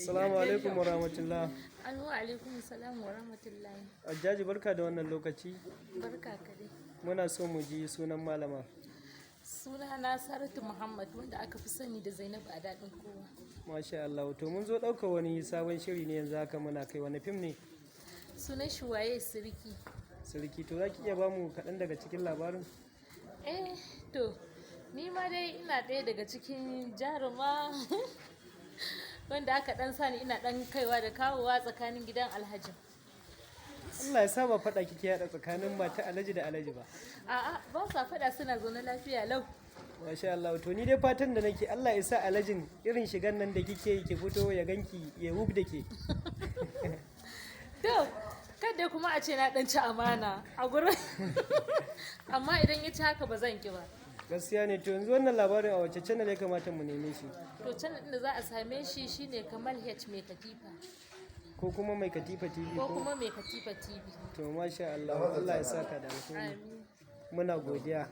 Assalamu alaikum wa rahmatullah. Wa alaikum salam wa rahmatullahi. Hajjaji, barka da wannan lokaci. Barka ka dai. Muna so mu ji sunan malama. Suna na Saratu Muhammad, wanda aka fi sani da Zainabu a Daɗin Kowa. Masha Allah. To, mun zo ɗaukar wani sabon shiri ne yanzu haka muna kai. Wani fim ne? Sunan shi Waye Siriki. Siriki. To, za ki iya bamu kaɗan daga cikin labarin? Eh, to, ni ma dai ina ɗaya daga cikin jaruma wanda aka ɗan sani ina ɗan kaiwa da kawowa tsakanin gidan Alhaji. Allah ya sa ba faɗa kike yaɗa tsakanin mata Alhaji da Alhaji ba. A'a, ba sa faɗa, suna zaune lafiya lau. Masha Allah. To, ni dai fatan da nake, Allah ya sa Alhajin irin shigan nan da kike yi ki fito ya ganki ya wub da ke. To, kada kuma a ce na ɗan ci amana a gurin. Amma idan ya ci haka, ba zan ki ba. Gaskiya ne. To, yanzu wannan labarin a wace channel ya kamata mu neme shi? To, channel ɗin da za a same shi shine Kamal H Mai Katifa. Ko kuma Mai Katifa TV? Ko kuma Mai Katifa TV. To, masha Allah. Allah ya saka da alheri. Amin. Muna godiya.